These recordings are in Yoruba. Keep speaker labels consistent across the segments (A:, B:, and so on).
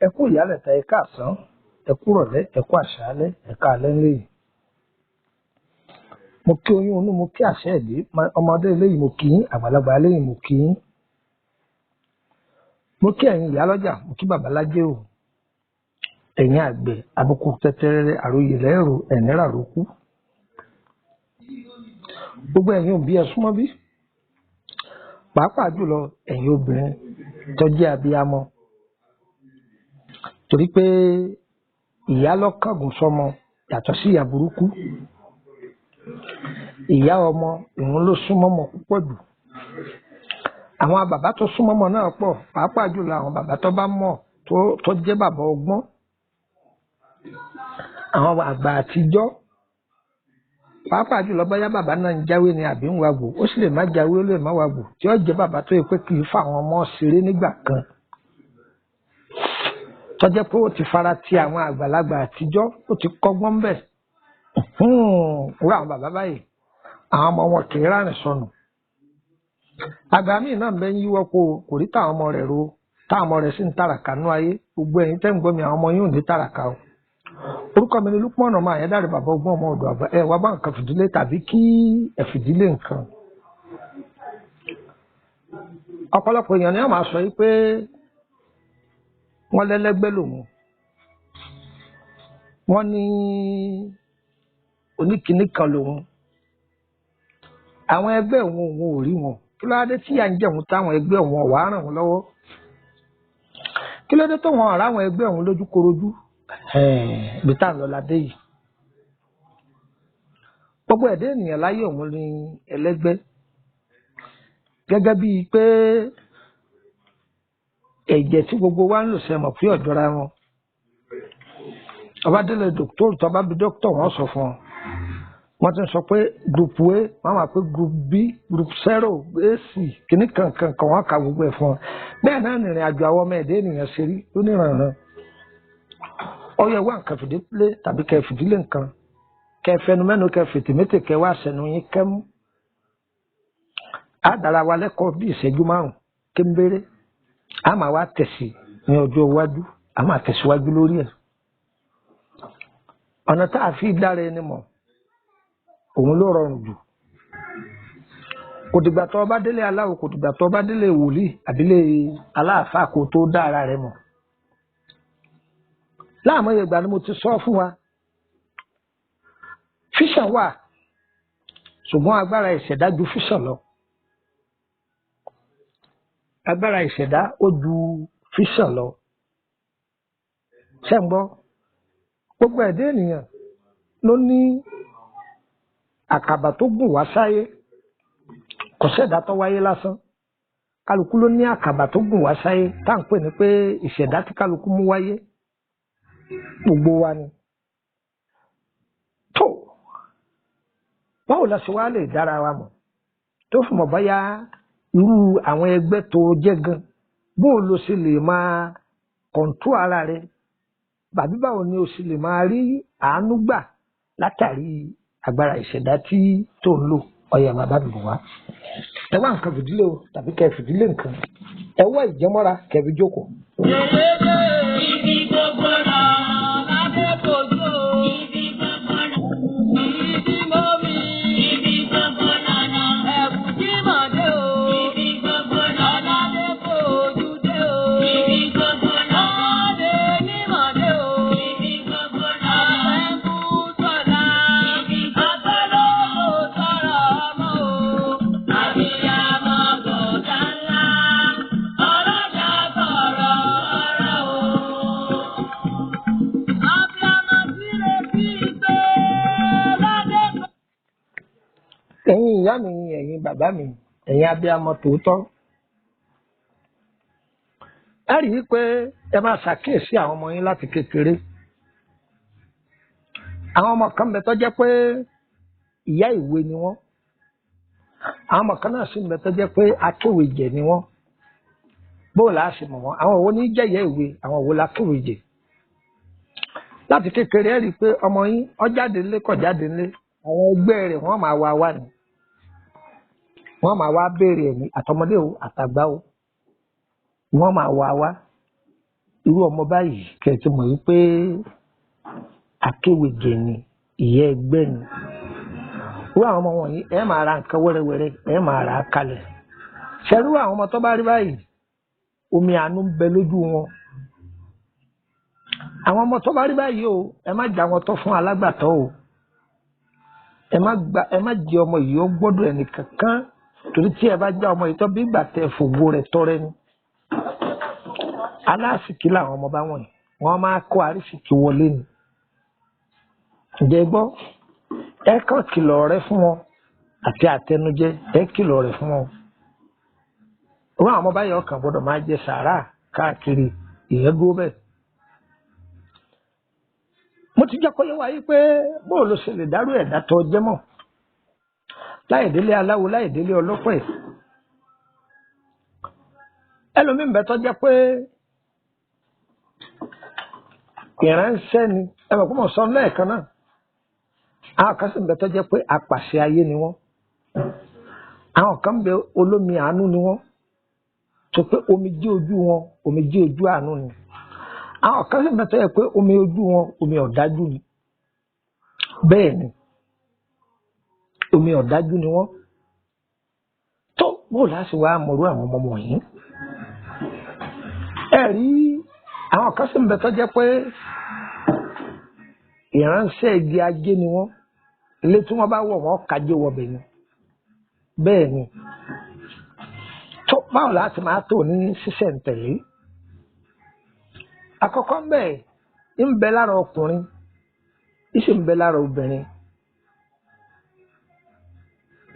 A: Ẹ kú ìyálẹ̀ta, ẹ káàsán, ẹ kú rọ̀lẹ́, ẹ kú àṣálẹ́, ẹ káalẹ́ ńlẹ̀. Mo kí oyún inú, mo kí àṣẹ ìdí, ọmọdé eléyìí mo kí yín, àgbàlagbà eléyìí mo kí yín. Mo kí ẹ̀yin ìyálọ́jà, mo kí babalájé o. Ẹ̀yin àgbẹ̀, àbùkù tẹ́tẹ́rẹ́rẹ́, àròyé lẹ́rù, ẹ̀nírà rókú. Gbogbo ẹ̀yin òbí ẹ súnmọ́ bí. Pàápàá jùlọ ẹ̀yin obìnrin tó jẹ́ abiyamọ. Torí pé ìyá lọ́kàngún sọ́mọ yàtọ̀ sí ìyá burúkú. Ìyá ọmọ ìhun ló súnmọ́ ọmọ púpọ̀ jù. Àwọn bàbá tó súnmọ́ ọmọ náà pọ̀, pàápàá jùlọ àwọn bàbá tó bá mọ̀ tó jẹ́ bàbá ọgbọ́n. Àwọn àgbà àtijọ́, pàápàá jùlọ bóyá bàbá náà ń jáwé ni àbí ń wagbò, ó sì lè má jáwé, ó lè má wagbò, tí ó jẹ́ bàbá tó yẹ pé kì í fa àwọn ọmọ ṣeré nígbà kan. Tó jẹ́ pé ó ti fara ti àwọn àgbàlagbà àtijọ́, ó ti kọ́gbọ́n bẹ̀. Wúrà àwọn bàbá báyìí, àwọn ọmọ wọn kì í rárìn sọnù. Àgbà míì náà ń bẹ ń yíwọ́ po, kò rí táwọn ọmọ rẹ̀ ro, táwọn ọmọ rẹ̀ sì ń tàràkà nú ayé. Gbogbo ẹ̀yin tẹ́ ń gbọ́ mi, àwọn ọmọ yín ò ní tàràkà o. Orúkọ mi ni Lukman ọmọ Àyándárè, bàbá ọgbọ́n ọmọ ọ̀dọ̀ àgbà. Ẹ wá bá nǹkan fìdílé tàbí kí ẹ fìdílé nǹkan. Ọ̀pọ̀lọpọ̀ èèyàn ni wọ́n máa sọ yìí pé wọ́n lẹ́lẹ́gbẹ́ lòun, wọ́n ní oníkìíní kan lòun, àwọn ẹgbẹ́ òun òun ò rí wọn. Kí ló dé tí à ń jẹun táwọn ẹgbẹ́ òun ọ̀wá ràn wọ́n lọ́wọ́? Kí ló dé tó wọn ọ̀rá àwọn ẹgbẹ́ òun lójúkorojú? Ibi tá à ń lọ la dé yìí. Gbogbo ẹ̀dá ènìyàn láyé òun ní ẹlẹ́gbẹ́. Gẹ́gẹ́ bíi pé ẹ̀jẹ̀ tí gbogbo wa ń lò sẹ́mọ̀ pé ọ̀jọ́ra wọn. Ọba délé dòkítọ́rù, tó bá bí dókítà wọ́n sọ fún ọ. Wọ́n ti ń sọ pé group A, wọ́n máa pé group B, group zero, AC, kìíní kankan kan wọ́n ka gbogbo ẹ̀ fún ọ. Bẹ́ẹ̀ náà nìrìn àjò àwọn ọmọ ẹ̀dá ènìyàn ṣe rí lóníranran. Ọyọ wá nǹkan fìdílé tàbí kẹ fìdílé nǹkan, kẹ fẹnu mẹ́nu, kẹ fètèmétè, kẹ wá sẹnu yín kẹ́mú. Á dára wa lẹ́kọ̀ọ́ bí ìṣẹ́jú márùn-ún kéńbéré. A máa wá tẹ̀sí ní ọjọ́ iwájú, a máa tẹ̀síwájú lórí ẹ̀. Ọ̀nà tá a fi dára ẹni mọ̀, òun ló rọrùn jù. Kò dìgbà tó bá délé aláwo, kò dìgbà tó bá délé wòlíì àbílẹ̀ aláàfáà kó tó dá ara rẹ mọ̀. Láàmúyẹ ìgbà ni mo ti sọ fún wa. Fíṣàn wà, ṣùgbọ́n agbára ìṣẹ̀dá ju fíṣàn lọ. Agbára ìṣẹ̀dá ó ju fíṣàn lọ. Ṣé ń gbọ́? Gbogbo ẹ̀dá ènìyàn ló ní àkàbà tó gùn wá sáyé. Kò sẹ́dá tó wáyé lásán. Kálukú ló ní àkàbà tó gùn wá sáyé, tá à ń pè ní pé ìṣẹ̀dá tí kálukú mú wáyé. Gbogbo wa ni. Tó báwo la ṣe wá lè dára wa mọ̀ tó fún mọ̀ báyà irú àwọn ẹgbẹ́ tó jẹ́ gan, bó o lo ṣe lè máa kọ̀ǹtú ara rẹ, bàbí báwo ni o ṣe lè máa rí àánú gbà látàrí agbára ìṣẹ̀dá tí tó ń lò. Ọyẹ bàbá mi bò wá. Ẹ wá nǹkan fìdílé o tàbí kẹ fìdílé nǹkan. Ẹ wá ìjẹmọ́ra kẹ fi jókòó.
B: Ibi gbogbo lọ lábẹ́ kojú o. Ibi gbogbo lọ. Ibi mọ́mi. Ibi gbogbo lọ́nà. Ẹ̀bùn tí mọ̀dé o. Ibi gbogbo lọ́nà. Ọ̀làdé kojú dé o. Ibi gbogbo lọ́nà. Ọ̀làdé ní mọ̀dé o. Ibi gbogbo lọ́nà. Àfẹ́kù sọ̀la. Ibi gbogbo lọ́nà. Sọ̀rọ̀ ọmọ o. Àbíyamọ gbọ̀dá ńlá. Ọlọ́jà sọ̀rọ̀ ọ̀rọ̀ o.
A: Ẹ̀yin ìyá mi, ẹ̀yin bàbá mi, ẹ̀yin abiyamọ tòótọ́. Ẹ rí i pé ẹ máa ṣàkíyèsí àwọn ọmọ yín láti kékeré. Àwọn ọmọ kan bẹ tó jẹ́ pé ìyá ìwé ni wọ́n. Àwọn ọmọ kan náà sì ń bẹ tó jẹ́ pé akéwèjẹ ni wọ́n. Bóò là á ṣe mọ̀ wọ́n? Àwọn òwò ní jẹ́ ìyá ìwé, àwọn òwò la kéwèjẹ. Láti kékeré ẹ rí i pé ọmọ yín ó jáde nílé kò jáde nílé, àwọn ẹgbẹ́ rẹ̀ wọ́n máa wá wá ni. Wọ́n máa wá béèrè ẹ̀mí àtọmọdé o àtàgbà o. Wọ́n máa wá wá. Irú ọmọ báyìí kẹ̀tì mọ̀ wípé akéwèjẹ ni, ìyá ẹgbẹ́ ni. Irú àwọn ọmọ wọ̀nyí ẹ máa ra nǹkan wẹ́rẹ́wẹ́rẹ́, ẹ máa rà á kalẹ̀. Ṣẹ̀rú àwọn ọmọ tó bá rí báyìí, omi àánú ń bẹ lójú wọn. Àwọn ọmọ tó bá rí báyìí o, ẹ má jà wọn tọ́ fún alágbàtọ́ o. Ẹ má jẹ ọmọ yìí ó gbọ́dọ̀ ẹnì kankan, torí tí ẹ bá já ọmọ yìí tọ́ bí ìgbà tẹ fògo rẹ̀ tọrẹ ni. Aláàsìkí làwọn ọmọ bá wọ̀nyí, wọ́n máa kó àrísìkí wọlé ni. Ǹjẹ́ gbọ́, ẹ kàn kìlọ̀ rẹ fún wọn àti àtẹnujẹ, ẹ kìlọ̀ rẹ fún wọn. Irú àwọn ọmọ báyìí ọkàn gbọ́dọ̀ máa jẹ sàárà káàkiri, ìyẹn dúró bẹ́ẹ̀. Mo ti jẹ́ kó yé wa yí pé bóò ló ṣe lè dárú ẹ̀dá tó jẹ́ mọ̀ láì délé aláwo, láì délé ọlọ́pẹ̀. Ẹlòmíín bẹ tó jẹ́ pé ìránṣẹ́ ni, ẹ mọ̀ pé mo sọ lẹ́ẹ̀kan náà. Àwọn kan sì ń bẹ tó jẹ́ pé apàṣẹ ayé ni wọ́n. Àwọn kan ń bẹ olómi àánú ni wọ́n, tó pé omijé ojú wọn omijé ojú àánú ni. Àwọn kan sì ń bẹ tó jẹ́ pé omi ojú wọn omi ọ̀dájú ni. Bẹ́ẹ̀ ni, omi ọ̀dájú ni wọ́n. Tó bó láti wá mọ̀rú àwọn ọmọ wọ̀nyí. Ẹ rí àwọn kan sì ń bẹ tó jẹ́ pé ìránṣẹ́ igi ajé ni wọ́n. Ilé tí wọ́n bá wọ̀ wọ́n kájé wọbẹ̀ ni. Bẹ́ẹ̀ ni. Tó báwo láti máa tò ní sísẹ̀ǹtẹ̀lé? Àkọ́kọ́ ń bẹ ń bẹ lára ọkùnrin, ń sì ń bẹ lára obìnrin.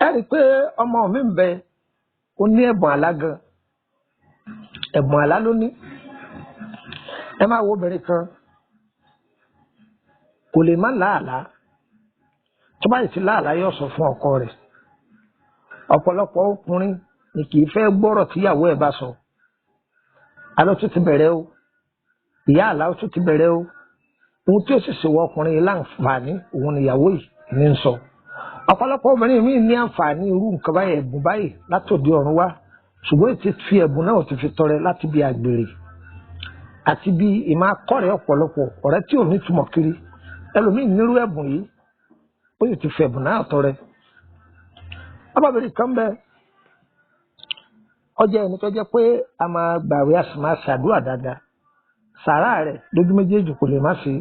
A: Ẹ rí i pé ọmọ mi ń bẹ, ó ní ẹ̀bùn àlá gan. Ẹ̀bùn àlá ló ní. Ẹ máa wo obìnrin kan, kò lè má láàlá. Tó bá sì ti láàlá yóò sọ fún ọkọ rẹ̀. Ọ̀pọ̀lọpọ̀ ọkùnrin ni kì í fẹ́ gbọ́rọ̀ tíyàwó ẹ̀ bá sọ. Alọ́ tún ti bẹ̀rẹ̀ o, ìyá àlá ó tún ti bẹ̀rẹ̀ o. Ohun tí ó sì ṣèwọ ọkùnrin yìí láǹfààní òun nìyàwó yìí ní ń sọ. Ọ̀pọ̀lọpọ̀ obìnrin míì ní àǹfààní irú nǹkan báyìí, ẹ̀bùn báyìí látòdì ọ̀run wá, ṣùgbọ́n ti fi ẹ̀bùn náà ti fi tọrẹ láti bí àgbèrè àti bí ìmọ̀ akọ́rẹ̀ ọ̀pọ̀lọpọ̀ ọ̀rẹ́ tí ò ní túmọ̀ kiri. Ẹlòmíì nírú ẹ̀bùn yìí, ó sì ti fi ẹ̀bùn náà tọrẹ. Ọmọbìnrin kan bẹ, ọjọ́ ẹni tó jẹ́ pé a máa gbàwé, a sì máa ṣàdúrà dáadáa. Sàrá rẹ̀ lójú méjèèjì kò lè má ṣe.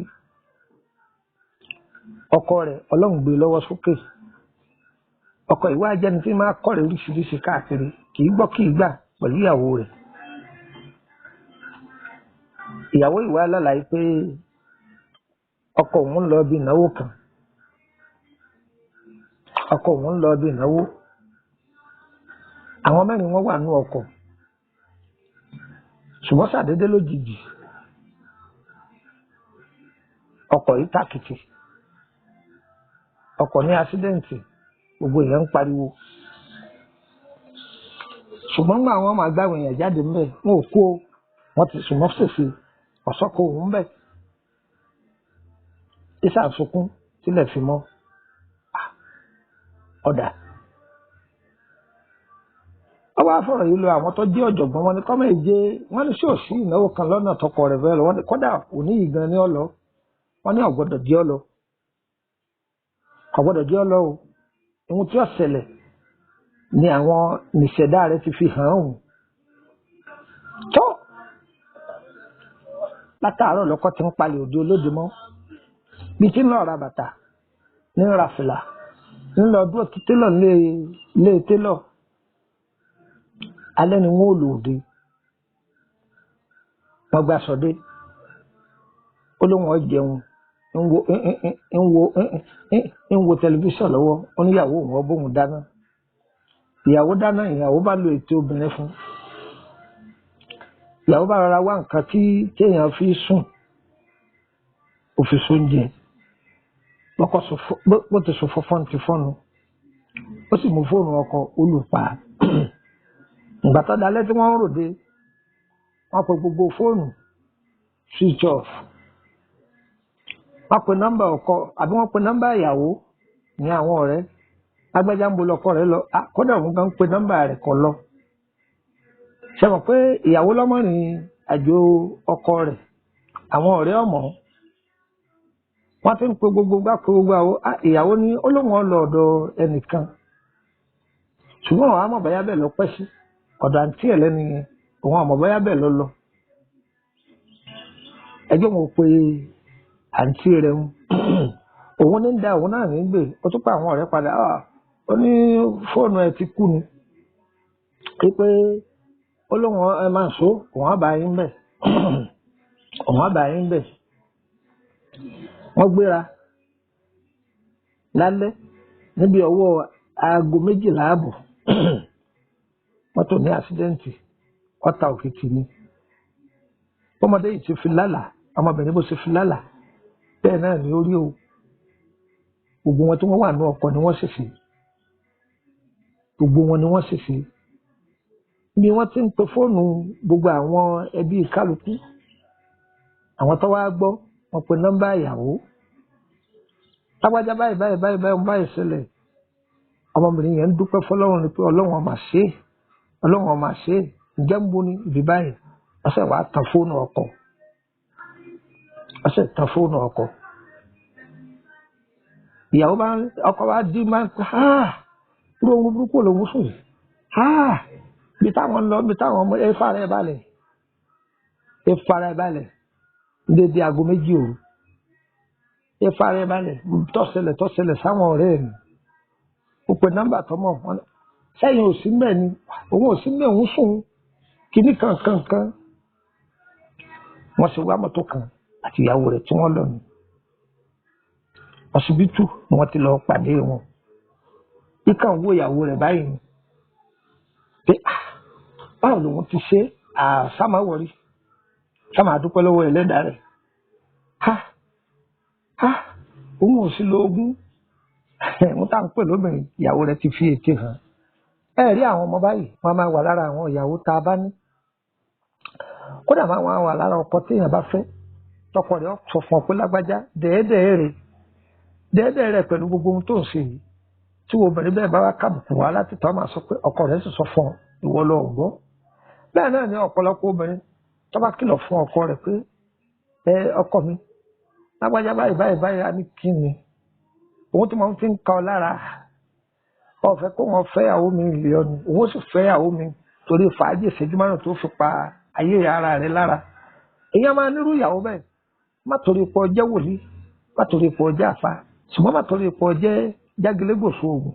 A: Ọkọ rẹ̀ Ọlọ́run gbé lọ́wọ́ sókè. Ọkọ ìwà ajẹni tí máa kọ́rẹ̀ oríṣiríṣi káàkiri, kì í gbọ́ kì í gbà pẹ̀lú ìyàwó rẹ̀. Ìyàwó ìwà lálàyé pé ọkọ òun ń lọ bí ìnáwó kan. Ọkọ òun ń lọ bí ìnáwó. Àwọn mẹ́rin wọ́n wà nú ọkọ̀. Ṣùgbọ́n ṣàdédé lójijì, ọkọ̀ yìí tàkìtì. Ọkọ̀ ní ásídẹ̀ǹtì, gbogbo èèyàn ń pariwo. Ṣùgbọ́n nígbà wọn máa gbá àwọn èèyàn jáde ńbẹ̀, wọn ò kú o, wọ́n ti sùn mọ́ sèse, ọ̀sọ́kọ̀ òun ńbẹ̀. Ìsà ń sunkún sílẹ̀ fi mọ́. Ọ̀dà. Wọ́n wá fọ̀rọ̀ yìí lọ àwọn tó jẹ́ ọ̀jọ̀gbọ́n, wọn ni kọ́mọ̀ èjé, wọ́n ní ṣòṣì ìnáwó kan lọ́nà tọkọ rẹ̀ fẹ́ lọ, wọ́n ní kódà òní yìí gan ni ọ lọ, wọ́n ní ọ̀gbọ́dọ̀ jẹ́ ọ lọ. Ọ̀gbọ́dọ̀ jẹ́ ọ lọ o. Ohun tí ó ṣẹlẹ̀ ni àwọn nìṣẹ̀dá rẹ̀ ti fi hàn òun. Tó látàárọ̀ lọ́kọ́ ti ń palẹ̀ òde olóde mọ́. Bí tí ń lọ ra bàtà, ní ń ra fìlà, ń lọ dúró ti télọ̀ lé télọ̀. Alẹ́ ni wọ́n ò lò òde. Wọ́n gba sọdé. Ó lóun ó jẹun, ń wo tẹlifíṣàn lọ́wọ́, ó níyàwó òun ó bóun dáná. Ìyàwó dáná, ìyàwó bá lo ètò obìnrin fún. Ìyàwó bá rọra wá nǹkan tí téèyàn fi sùn, ó fi sóúnjẹ. Bó ti sùn fọ́fọ́n ti fọ́nu. Ó sì mú fóònù ọkọ olùpa. Ìgbà tó dalẹ́ tí wọ́n ń ròde, wọ́n pe gbogbo fóònù switch off. Wọ́n pe nọ́mbà ọkọ àbí wọ́n pe nọ́mbà ìyàwó ní àwọn ọ̀rẹ́. Lágbájá ń bo lọkọ rẹ̀ lọ, kódà òun gan ń pe nọ́mbà rẹ̀ kọ lọ. Ṣé mọ̀ pé ìyàwó lọ́mọ́rin àjò ọkọ rẹ̀, àwọn ọ̀rẹ́ ọmọ wọ́n ti ń pe gbogbo gbá pe gbogbo àwọn ìyàwó ní ó lóun ó lọ ọ̀dọ̀ ẹnìkan, ṣùgbọ́n àwọn àmọ̀ bóyá bẹ́ẹ̀ lọ pẹ́ sí ọ̀dọ̀ àǹtí ẹ̀ lẹ́nu yẹn, òun àmọ̀ bóyá bẹ́ẹ̀ lọ lọ. Ẹjọ́ wọn pe àǹtí rẹ̀ ń òun ní ń da òun náà ní gbè, ó tún pa àwọn ọ̀rẹ́ padà, ó ní fóònù ẹ̀ ti kú ni, pé ó lóun ẹ máa so òun á bá yín bẹ̀, òun á bá yín bẹ̀. Wọ́n gbéra lálẹ́ níbi ọwọ́ aago 12:30, mọ́tò ní àṣídẹ́ǹtì, ọ̀tá òkìtì ni. Ọmọdé yìí ti fi lálàá, ọmọbìnrin bó ṣe fi lálàá bẹ́ẹ̀ náà ni ó rí o. Gbogbo wọn tí wọ́n wà ní ọkọ̀ ni wọ́n ṣèṣe, gbogbo wọn ni wọ́n ṣèṣe. Bí wọ́n ti ń pe fóònù gbogbo àwọn ẹbí kálukú, àwọn tó wá gbọ́ wọ́n pe nọ́mbà ìyàwó, lágbájá báyìí báyìí báyìí báyìí báyìí ṣẹlẹ̀. Ọmọbìnrin yẹn ń dúpẹ́ fọlọ́run ni pé ọlọ́run ọmọ ṣe é, ọlọ́run ọmọ ṣe é, ǹjẹ́ ń bo ni ibi báyìí. Wọ́n sì wàá tan fóònù ọkọ, wọ́n sì tan fóònù ọkọ. Ìyàwó bá ọkọ bá dín máa ń pẹ́, irú ohun burúkú lòun sùn yìí, bí táwọn lọ, bí táwọn ọmọ ẹ fara ẹ balẹ̀, ẹ fara ẹ balẹ̀ dédé aago 2 òru, ẹ fara ẹ balẹ̀, tọ́sẹlẹ̀ tọ́sẹlẹ̀ sáwọn ọ̀rẹ́ mi. Ó pe nọ́mbà tọmọ wọn, sẹ́yìn ò sí mbẹ̀ ni, òun ò sí mbẹ̀, òun sùn kíní kankankan. Wọ́n sì wá mọ́tò kan àti ìyàwó rẹ̀ tí wọ́n lọ ní ọsibítù ni wọ́n ti lọ pàdé wọn. Ikàn wo ìyàwó rẹ̀ báyìí ni pé báwo lòun ti ṣe àsámáwọrí, sámà dúpẹ́ lọ́wọ́ ẹlẹ́dàá rẹ̀. Ha ha, òun ò sí lo ogún wọ́n tá à ń pè lóbìnrin, ìyàwó rẹ̀ ti fi ète hàn. Ẹ rí àwọn ọmọ báyìí, wọ́n máa wà lára àwọn ìyàwó tá a bá ní, kódà máa wà lára ọkọ téèyàn bá fẹ́. Tọkọ rẹ̀ sọ fún ọ pé lágbájá dẹ́ẹ́dẹ́ẹ́ rẹ̀, dẹ́ẹ́dẹ́ẹ́ rẹ̀ pẹ̀lú gbogbo ohun tó ń ṣe yìí. Tí obìnrin bẹ́ẹ̀ bá wá kábùkù wá láti tọ́ máa sọ pé ọkọ rẹ̀ sì sọ fún ọ, ìwọ lọ gbọ́. Bẹ́ẹ̀ náà ni ọ̀pọ̀lọpọ̀ obìnrin tó bá kìlọ̀ fún ọkọ rẹ̀ pé ẹ ọkọ mi lágbájá báyìí báyìí báyìí, á ní kí ni òun tí mo fi ń ka ọ lára, ọ̀fẹ́ kó wọn fẹ́yàwó mi lè ọ ni, òun sì fẹ́yàwó mi torí fàájì ìṣẹ́jú márùn tó fi pa ayé ara rẹ̀ lára. Èèyàn máa nírú ìyàwó bẹ́ẹ̀, má torí pé ọjẹ́ wòlíì, má torí pé ọjẹ́ àfa, ṣùgbọ́n má torí pé ọjẹ́ jágilégbòsó oògùn.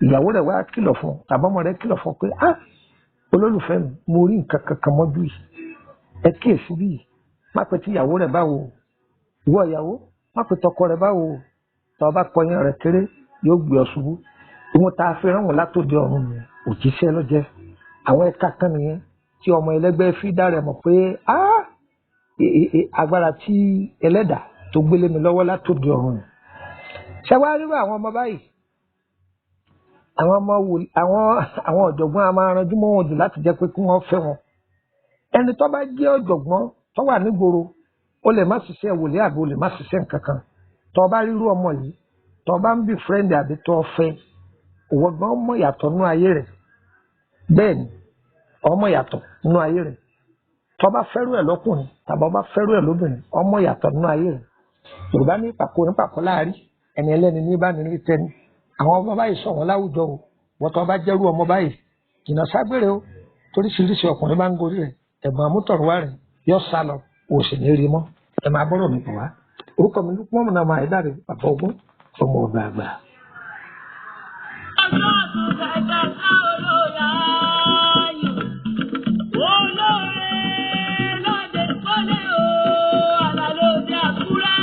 A: Ìyàwó rẹ̀ wá kìlọ̀ fún, tàbí ọmọ rẹ̀ kìlọ̀ fún pé ah olólùfẹ́ mi, mo rí nǹkan kankan mọ́jú yìí, ẹ kíyèsí bí yìí, má pe tí ìyàwó rẹ̀ báwo, ìwọ ìyàwó má pe tọkọ rẹ̀ báwo, tọ́ bá kọyán rẹ̀ kéré yóò gbé ọ ṣubú. Ìwọ̀n tá a fi rán wọn látòdì ọ̀run nìyẹn, òjíṣẹ́ lọ́jẹ́. Àwọn ẹ̀ka kan nìyẹn tí ọmọ ẹlẹ́gbẹ́ fi dá rẹ̀ mọ̀ pé agbára tí ẹlẹ́dà tó gbélé mi lọ́wọ́ látòdì ọ̀run nìyẹn. Ṣé wàá rírọ àwọn ọmọ báyìí? Àwọn ọmọ wò, àwọn ọ̀jọ̀gbọ́n a máa ranjú mọ́ wọn jù láti jẹ́ pé kí wọ́n fẹ́ wọn. Ẹni tó bá jẹ́ ọ̀jọ̀gbọ́n tó wà nígboro, ó lè má ṣiṣẹ́ wòlíì àbí ó lè má ṣiṣẹ́ nǹkan kan. Tó bá rírú ọmọ yìí, tó bá ń bí fúrẹ́ǹdì àbí tó fẹ́, òwò gan mọ̀ yàtọ̀ nínú ayé rẹ̀. Bẹ́ẹ̀ ni, ọmọ yàtọ̀ nínú ayé rẹ̀. Tó bá fẹ́rù ẹ̀ lọ́kùnrin tàbí ọba fẹ́rù ẹ̀ lóbìnrin, ọmọ yàtọ̀ nínú ayé rẹ̀. Yorùbá ní pàkó ní pàkó láàrí, ẹni ẹlẹ́ni ní bá ní ní tẹ́ni. Àwọn ọmọ báyìí sọ wọn láwùjọ o, wọ́n tó bá jẹ́rú ọmọ báyìí, jìnnà ságbére o, toríṣiríṣi ọkùnrin máa ń gorí rẹ̀, ẹ̀gbọ́n àmútọ̀rùwá rẹ̀ yóò sá lọ, o sì ní rí mọ́. Ẹ máa bọ́rọ̀ mi bọ̀ wá. Orúkọ mi Lukman Mọ̀nàmọ́ Àìdáre, bàbá ọgbọ́n, ọmọ ọ̀gá àgbà.
B: Ọjọ́ àtúntà ẹ̀ka olóòlà ayò, olóore lóde kọ́lé o, àlàlóde àkúrẹ́,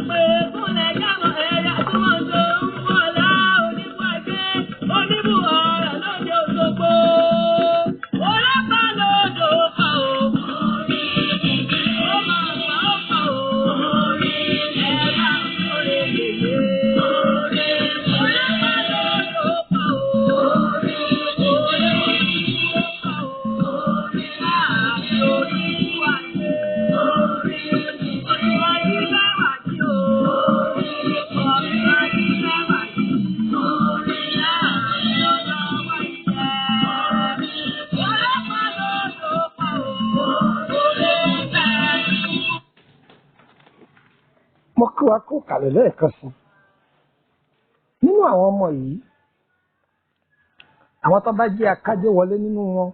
B: pé kúnlẹ̀ yàmọ̀ ẹ̀yà tí wọ́n ń lo ń wọlá oníbù ajé, oníbù ọ̀rọ̀ lóde Òṣogbo. Olápá lódò pa o, ó máa pa ó pa o, ẹ̀ bá ń sóre yèyé. Olápá lódò pa o.
A: Mo kí wa kó kàlẹ̀ lẹ́ẹ̀kan sí nínú àwọn ọmọ yìí, àwọn tó bá jẹ́ akájé wọlé nínú wọn,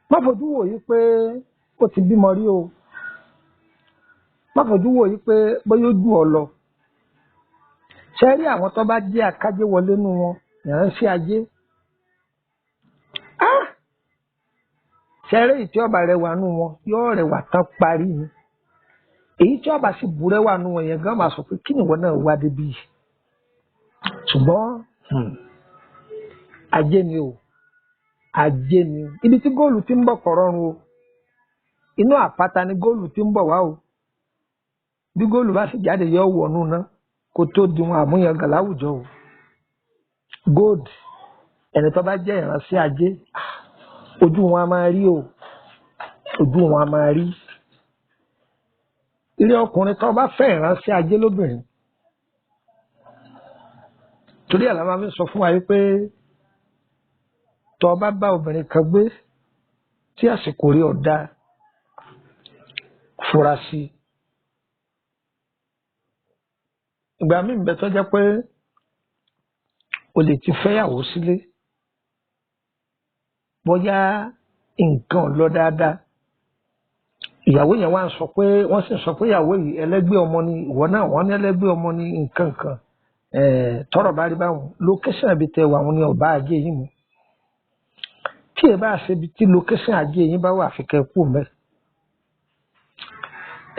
A: má fojú wò yí pé ó ti bímọ rí o, má fojú wò yí pé bóyá ó jù ọ lọ. Ṣe rí àwọn tó bá jẹ́ akájé wọlé nínú wọn, ìránṣẹ́ ajé, ṣe rí èyí tí ọba rẹwà nínú wọn yóò rẹwà tán parí ni. Èyí tí ọba sì bú rẹwà nínú wọn yẹn gan máa sọ pé kí nìwọ náà wá débi yìí. Ṣùgbọ́n ajé ni o, ajé ni. Ibi tí góòlù ti ń bọ̀ kọ̀ rọrùn o, inú àpáta ni góòlù ti ń bọ̀ wá o. Bí góòlù bá sì jáde yọ wọnú ná kó tó di wọn àmúyangàn láwùjọ o. Gold, ẹni tó bá jẹ́ ìránṣẹ́ ajé, ojú wọn a máa rí o, ojú wọn a máa rí. Ilé ọkùnrin tó bá fẹ́ ìránṣẹ́ ajé lóbìnrin, torí ẹ̀ la máa fi sọ fún wa yìí pé tó bá bá obìnrin kan gbé tí àsìkò rí ọ̀dà, fura sí i. Ìgbà míì ń bẹ tó jẹ́ pé o lè ti fẹ́yàwó sílé, bóyá nǹkan ò lọ dáadáa, ìyàwó yẹn wá ń sọ pé, wọ́n sì ń sọ pé ìyàwó yìí ẹlẹ́gbẹ́ ọmọ ni, ìwọ náà wọ́n ní ẹlẹ́gbẹ́ ọmọ ni nǹkan kan. Tọ́rọ̀ bá rí báwọn, location ibi tẹ wà wọn ni ọba ajé yín mu. Tí ẹ bá ṣe ibi tí location ajé yín bá wà, fi kẹ́ kú mẹ́.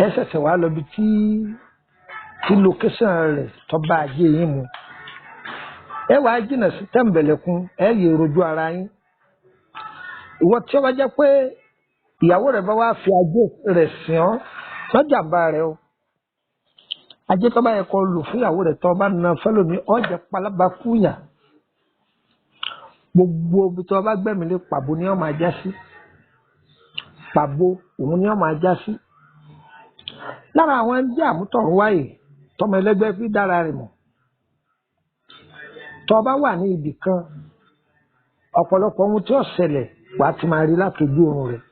A: Ẹ ṣẹ̀ṣẹ̀ wá lọ ibi tí location rẹ̀ tọ́ba ajé yín mu. Ẹ wàá jìnnà sí tẹ̀m̀bẹ̀lẹ̀kun, ẹ yẹ rojú ara yín. Ìwọ tí ó bá jẹ́ pé ìyàwó rẹ̀ bá wá fi ajé rẹ̀ sìn ọ́, lọ́jàmbá rẹ̀ o. Ajé tó bá yẹ kó lò fún ìyàwó rẹ̀ tó bá na fẹ́lòmí, ọ̀jẹ̀ palaba fúnyà. Gbogbo ibi tó bá gbẹ̀mí lé, pàbó ni ó máa já sí. Pàbó òun ni ó máa já sí. Lára àwọn ẹgbẹ́ àmútọ̀run wáyé tọmọ ẹlẹ́gbẹ́ fi dára rẹ̀ mọ̀. Tó bá wà ní ibì kan, ọ̀pọ̀lọpọ̀ ohun tí ó ṣẹlẹ̀ wà á ti máa rí láti ojú oorun rẹ̀.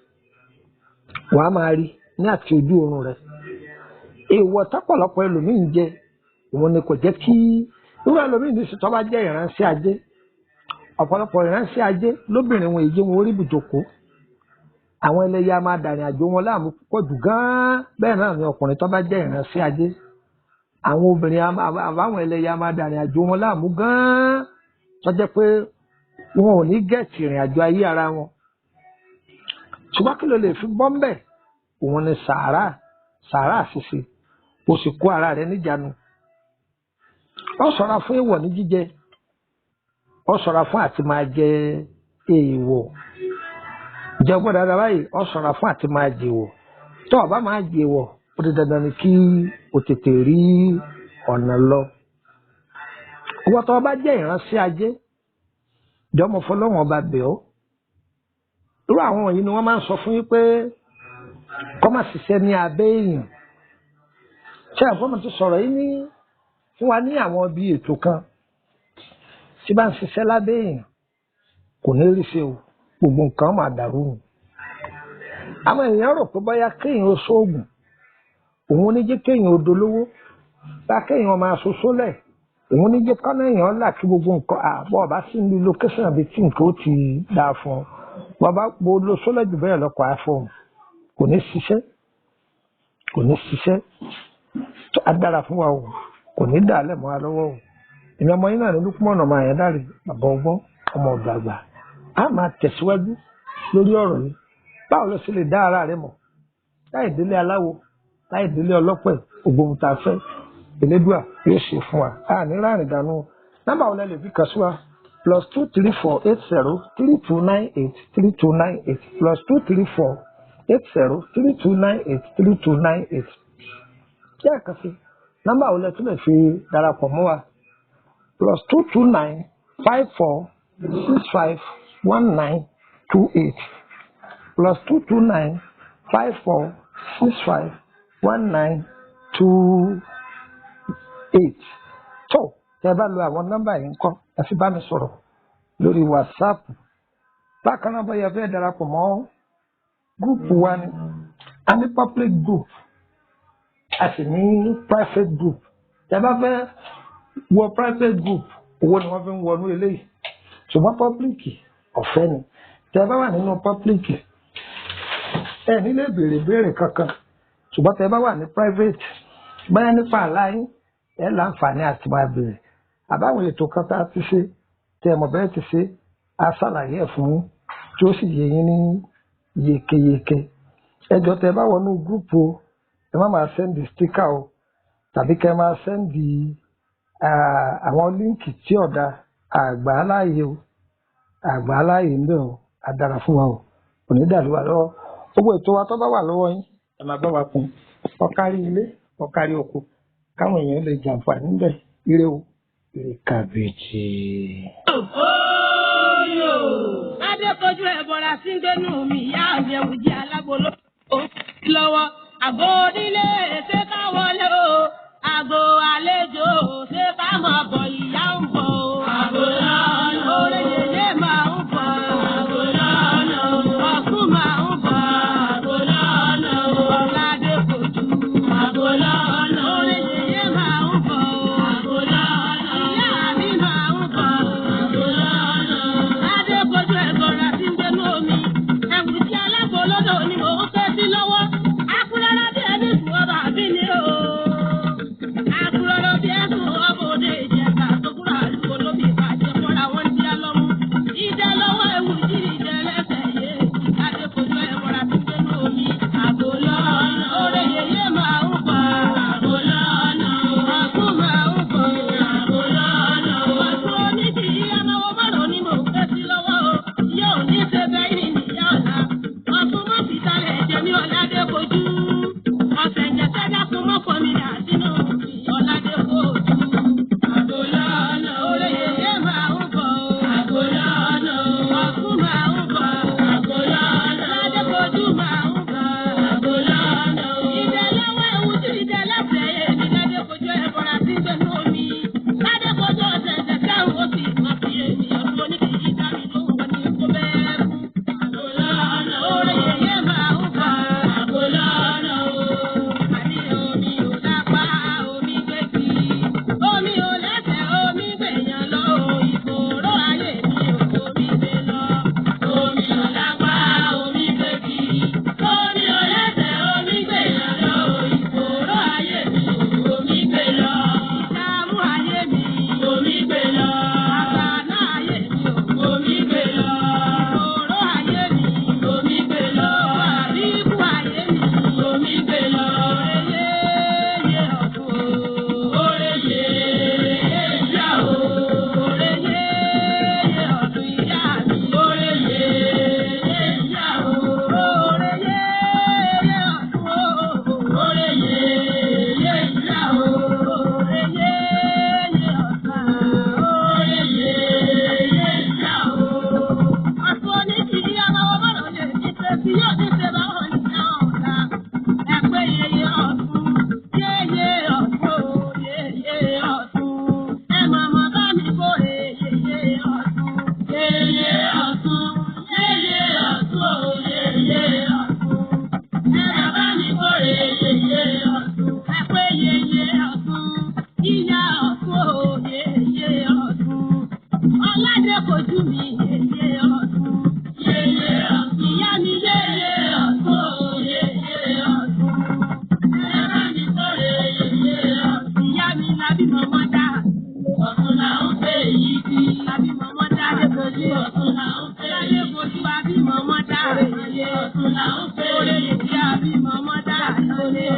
A: Wà á máa rí ní àti ojú oorun rẹ̀. Èèwọ̀ tọ́pọ̀lọpọ̀ ẹlòmíín jẹ, òun ni kò jẹ́ kí irú ẹlòmíín ní sùtọ́ bá jẹ́ ìránṣẹ́ ajé. Ọ̀pọ̀lọpọ̀ ìránṣẹ́ ajé lóbìnrin wọn èyí wọn orí ibùjókòó. Àwọn ẹlẹ́yà máa dàrin àjò wọn láàmú púpọ̀ jù gan-an. Bẹ́ẹ̀ náà ni ọkùnrin tó bá jẹ́ ìránṣẹ́ ajé. Àwọn obìnrin àbáwọn ẹlẹ́yà máa dàrin àjò wọn láàmú gan-an. Tó jẹ́ pé wọn ò ní gẹ̀ẹ́tì ìrìn àjò ayé ara wọn. Ṣùgbọ́n kí ló lè fi bọ́ ńbẹ̀? Òun ni sàárà, sàárà ṣíṣe. O sì kó ara rẹ níjànú. Ó ṣọ́ra fún èèwọ̀ ní jíjẹ. Ó ṣọ́ra fún àti máa jẹ èèwọ̀. Jẹ́ gbọ́dọ̀ dáadáa báyìí, ó ṣọ́ra fún àti máa jẹ èèwọ̀. Tó o bá máa jẹ èèwọ̀, ó di dandan ni kí o tètè rí ọ̀nà lọ. Ìwọ tó o bá jẹ́ ìránṣẹ́ ajé, jọmọ fọlọ́wọ́n ọba bẹ̀ ọ́. Irú àwọn wọ̀nyí ni wọ́n máa ń sọ fún yín pé kọ́ máa ṣiṣẹ́ ní abẹ́ èèyàn. Ṣé àfọ́mọ́ ti sọ̀rọ̀ yìí ní fún wa ní àwọn ibi ètò kan tí bá ń ṣiṣẹ́ lábẹ́ èèyàn kò ní rí ṣe o, gbogbo nǹkan máa dàrú ni. Àwọn èèyàn rò pé bóyá kéèyàn ó ṣoògùn, òun ní jẹ́ kéèyàn ó dolówó, bá kéèyàn máa ṣoṣó lẹ̀, òun ní jẹ́ kọ́nà èèyàn là kí gbogbo nǹkan àbọ̀ ọ̀bá sí ní location àbí tí nǹkan ó ti dáa fún ọ. Bàbá bo lo sólẹ̀ jù bẹ́ẹ̀ lọ́kọ̀ iPhone kò ní ṣiṣẹ́, kò ní ṣiṣẹ́. Tó a dára fún wa o, kò ní dà á lẹ̀ mọ́ wa lọ́wọ́ o. Èmi ọmọ yín náà ní Lukman ọmọ Àyàndáre, bàbá ọgbọ́n, ọmọ ọ̀dọ̀ àgbà. A máa tẹ̀síwájú lórí ọ̀rọ̀ yìí. Báwo ló ṣe lè dá ara rẹ mọ̀? Láì délé aláwo, láì délé ọlọ́pẹ̀, gbogbo ohun tá a fẹ́, Elédùà yóò ṣe fún wa. A ní láàrin ìdánù. Nọ́mbà wo lẹ lè fi kàn sí wa? +234 80 32 98 32 98 +234 80 32 98 32 98. Kí àkànṣe nọ́mbà wo lẹ tún lè fi darapọ̀ mọ́ wa? +229 54 65 19 28 +229 54 65 19 28. Tó tẹ bá lo àwọn nọ́mbà yìí ńkọ́, ẹ fi bá mi sọ̀rọ̀ lórí WhatsApp. Bákan náà, bóyá fẹ́ darapọ̀ mọ́ group wa ni, a ní public group. A sì ní private group. Tẹ́ bá fẹ́ wọ private group, owó ni wọ́n fi ń wọnú eléyìí, ṣùgbọ́n public ọ̀fẹ́ ni. Tẹ́ bá wà nínú public, ẹ ní lè béèrè béèrè kankan, ṣùgbọ́n tẹ́ bá wà ní private, báyà nípa àlá yín, ẹ láǹfààní àti máa béèrè àbáwọn ètò kan tá a ti ṣe, tẹ́ mọ̀ bẹ́ẹ̀ ti ṣe, a ṣàlàyé ẹ̀ fún yín tí ó sì yé yín ní yékéyéké. Ẹ jọ̀ọ́, tẹ́ bá wọnú group o, ẹ má máa send sticker o, tàbí kẹ́ máa send àwọn link tí ọ̀dà àgbà aláàyè o, àgbà aláàyè ń bẹ̀ o. Á dára fún wa o, kò ní dàlú wa lọ́wọ́. Gbogbo ètò wa tó bá wà lọ́wọ́ yín, ẹ máa bá wa kún ọkárí ilé, ọkárí oko, káwọn èèyàn lè jàǹfààní ńbẹ̀. Ire o, ire kàbìtì.
B: Adékojú ẹ̀bọ̀ra sí ń gbénú mi, ìyá mi ẹ̀wù jẹ́ alágbó lọ́wọ́. Àgọ́ onílé ṣé ká wọlé o, àgọ́ àlejò ṣé ká máa bọ̀, ìyá ń bọ̀ o. Àgọ́ lọ́nà orí yèyé máa ń bọ̀. Àgọ́ lọ́nà ọ̀sùn máa ń bọ̀. Àgọ́ lọ́nà ọ̀làdékojú. Àgọ́ lọ́nà orí yèyé máa ń bọ̀. Àgọ́ lọ́nà ìyá mi máa ń bọ̀. Àgọ́ lọ́nà Adékojú ẹ̀bọ̀ra sí ń gbénú omi. Ẹ̀wù tí alágbó lọ́dọ̀ ni mò ń fẹ́ sí lọ́wọ́. Akúrọ́rọ́ bí ẹni sùn ọba àbí ni o. Akúrọ́rọ́ bí ẹ̀sùn ọba òde Ìjẹ̀bà tó kúrò àdúgbò lóbi ìbàjẹ́ fọ́ra wọn ti á lọ́mú. Ìdẹ lọ́wọ́ ewu jírí ìdẹ lẹ́sẹ̀ yé. Adékojú ẹ̀bọ̀ra sí ń gbénú omi. Àgò lọ́nà orí yèyé máa ń bọ̀. Àgò lọ́nà ọ̀tún máa ń bọ̀. Àgò lọ́nà ọ̀tún onídìí anáwó márùn-ún ni mò ń fẹ́ sí lọ́wọ́ o. Yóò ní ṣe bẹ́ẹ̀ ní ìyá ọ̀la. Ọ̀tún mọ́ fi talẹ̀ jẹ́ mi Ọ̀làdékojú. Ọ̀sẹ̀ ǹjẹ́ sẹ́dá fún mọ́fọ́ mi dà sínú Ọ̀làdékojú. Àgò lọ́nà orí yèyé máa ń bọ̀. Àgò lọ́nà ọ̀tún máa ń bọ̀. Àgò lọ́nà Ọ̀làdékojú máa ń bọ̀. Àgò lọ́nà ìdẹ lọ́wọ́ ewu tí ìdẹ lẹ́sẹ̀ yé mi Ládékojú ẹ̀bọ̀ra sí gbẹ̀nu omi. Ládékojú ọ̀sẹ̀ ǹjẹ́ sẹ́hùn ó sì máa fi èmi ọ̀tún oníkìyí dá mi lóhùn wọn ní kó bẹ́ẹ̀ kú. Àgò lọ́nà orí yèyé máa ń bọ̀. Àgò lọ́nà o. Àní omi ò lápá, omi gbé sí. Omi ò lẹ́sẹ̀, omi gbèyàn lọ o. Ìfòòró ayé mi ò, omi gbé lọ. Omi ò lápá, omi gbé sí. Omi ò lẹ́sẹ̀, omi gbèyàn lọ o. Ìfòòró ayé mi ò, omi gbé lọ. Ìdààmú ayé mi, omi gbé lọ. Àgbàná ayé mi ò, omi gbé lọ. Ìfòòró ayé mi, omi gbé lọ. Àbíkú ayé mi, omi gbé lọ. Oreyeye ọ̀tún o. Oreyeye ìyá o. Oreyeye ọ̀tún ìyá mi. Oreyeye ìyá o. Oreyeye ọ̀tún o. Oreyeye ìyá o. Oreyeye ọ̀tún. Oreyeye ìyá o. Ọ̀tún oníkìrí aláwọ̀ bọ̀rọ̀ lè ní ṣe sí yóò ní ṣe báwọn ní ọ̀la. Ẹgbẹ́ yeye ọ̀tún, yeye ọ̀tún, yeye ọ̀tún. Ẹ màmá bá mi kórè yeye ọ̀tún. Yeye ọ̀tún, yeye ọ̀tún, yeye ọ̀tún. Ẹ bàbá mi kórè yeye ọ̀tún. Ẹgbẹ́ yeye ọ̀tún, ìyá ọ̀tún, yeye ọ̀tún. Ọládékojú mi yeye ọ̀tún. Yeye ọ̀tún. Ìyá mi yeye ọ̀tún, yeye ọ̀tún. Ẹ bá mi kórè yeye ọ̀tún. Ìyá mi lábí mọ́mọ́ dá. Ọ̀tún là ń pè yí sí. Lábí mọ́mọ́ dá. Adékojú ọ̀tún là ń pè yí. Adékojú àbí mọ́mọ́ dá. Ọ̀tún là ń pè yí sí. Àbí mọ́mọ́ dá.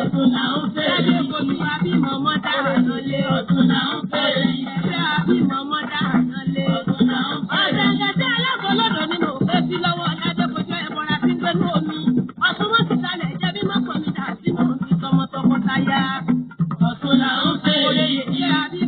B: Ọ̀tún là ń pè yí. Adékojú àbí mọ́mọ́ dá. Ọ̀tún là ń pè yí sí. Àbí mọ́mọ́ dá. Ọ̀tún là ń pè yí. Ọ̀sẹ̀ alágbọ̀lọ́dọ̀ ni mò ń fẹ́ sí lọ́wọ́ Ọ̀làdékojú ẹ̀bọ̀ra sí gbẹ́nu omi. Ọ̀tún mọ́ ti talẹ̀ jẹ́ bí mọ́kàn mi dà sínú òbí tọmọ tọkọtaya. Ọ̀tún là ń pè yí sí. Àbí